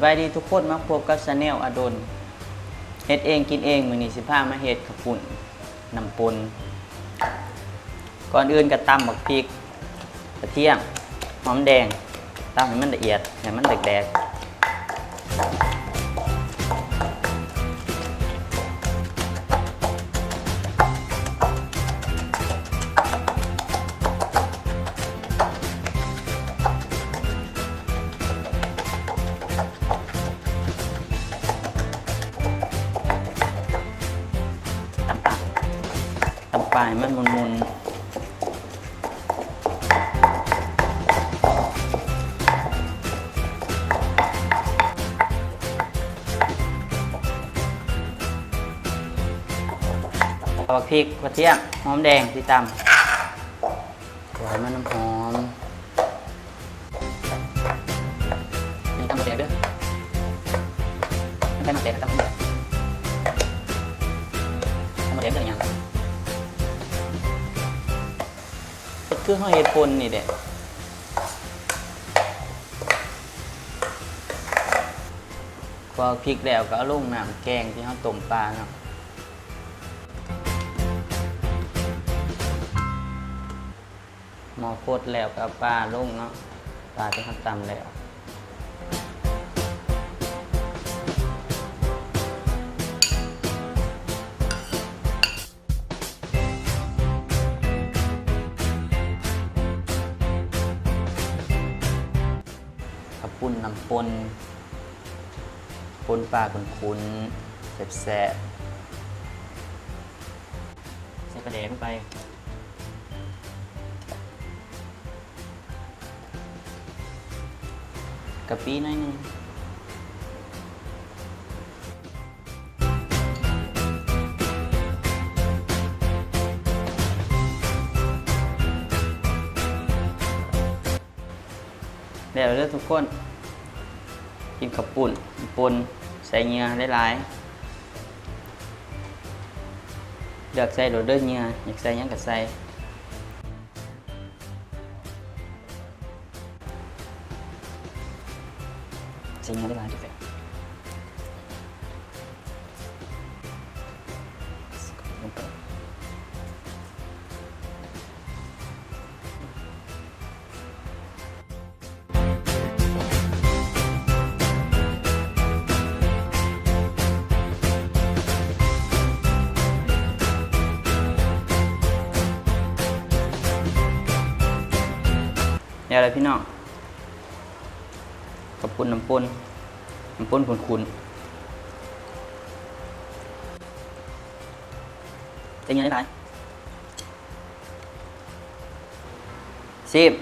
ສະບາຍດີທຸກຄົນ ມາພົບກັບຊາແນວອາດົນ ເຮັດເອງກິນເອງ. ມື້ນີ້ຊິພາມາເຮັດເຂົ້າປຸ້ນນ້ຳປົນ. ກ່ອນອື່ນກໍຕຳບັກພິກ ກະທຽມ ຫອມແດງ ຕຳໃຫ້ມັນລະອຽດ ໃຫ້ມັນແດກໆ. ຕຳປາ ຕຳປາໃຫ້ມັນໝຸ່ນໆ. ເອົາບັກພິກ ກະທຽມ ຫອມແດງທີ່ຕຳ ໃສ່ໃຫ້ມັນຫອມ. ນີ້ຕຳບໍ່ແຕກເດີ ຄັນໃຜມັກແຕກກໍຕຳບໍ່ແຕກ ຕຳບໍ່ແຕກເດີຫຍັງ ເຮັດຄືເຮົາເຮັດປົ່ນນີ້ແຫຼະ. ພວກພິກແລ້ວກໍເອົາລົງນ້ຳແກງທີ່ເຮົາຕົ້ມປາເນາະ. ໝໍ້ຟົດແລ້ວກໍເອົາປາລົງເນາະ ປາທີ່ເຮົາຕຳແລ້ວ. ເຂົ້າປຸ້ນນ້ຳປົນ ປົນປາຂຸ້ນໆ ແຊບໆ. ໃສ່ປາແດກລົງໄປ ກະປິໜ້ອຍໜຶ່ງ. ແລ້ວເດີທຸກຄົນ ກິນເຂົ້າປຸ້ນປົນ ໃສ່ເຫຍື່ອຫຼາຍໆ ເລືອກໃສ່ໂລດເດີເຫຍື່ອ ຢາກໃສ່ຫຍັງກໍໃສ່ ໃສ່ເຫຍື່ອຫຼາຍໆ ແຊບ. ແລ້ວລະພີ່ນ້ອງ ເຂົ້າປຸ້ນນ້ຳປົນ ນ້ຳປົນຂຸ້ນໆ ໃສ່ເຫຍື່ອຫຼາຍໆ ຊີມ.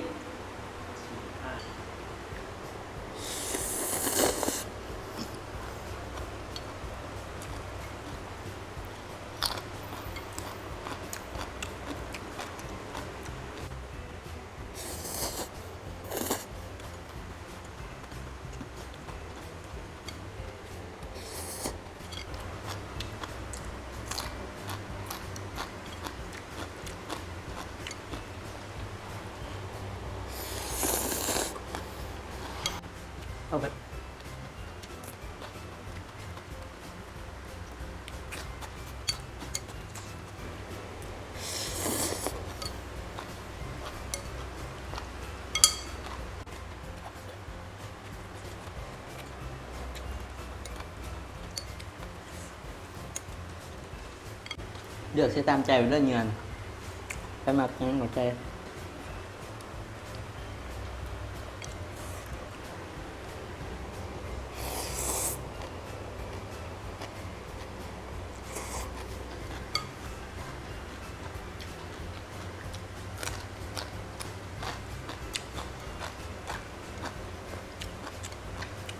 ເອົາໄປ ເລືອກໃສ່ຕາມໃຈເລີຍເຫຍື່ອ ໃຜມັກຫຍັງກໍໃສ່.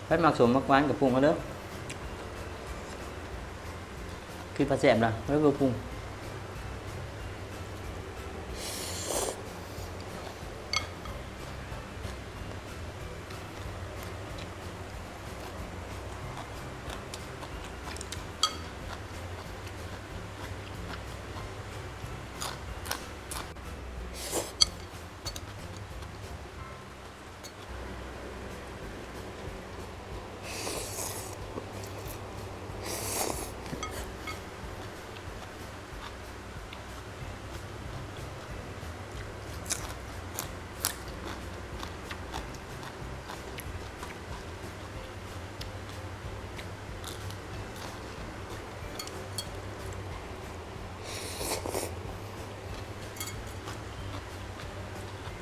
ໃຜມັກສົ້ມມັກຫວານກໍປຸງເອົາເດີ ຄິດວ່າແຊບລະ ແລ້ວກໍປຸງ. ແ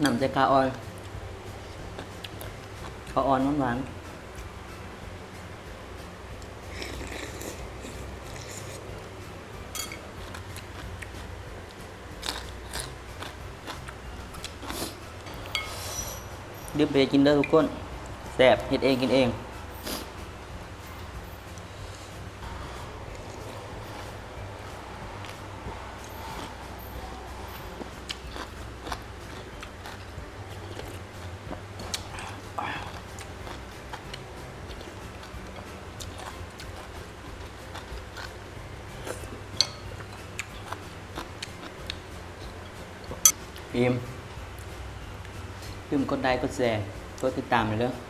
ນ້ຳໃສ່ຂາອ່ອນ ຂາອ່ອນຫວານໆ. ດື່ມໄປກິນເດີທຸກຄົນ ແຊບ ເຮັດເອງກິນເອງ. ອີ່ມ ຢ່າລືມກົດໄລ ກົດແຊ ກົດຕິດຕາມເດີ.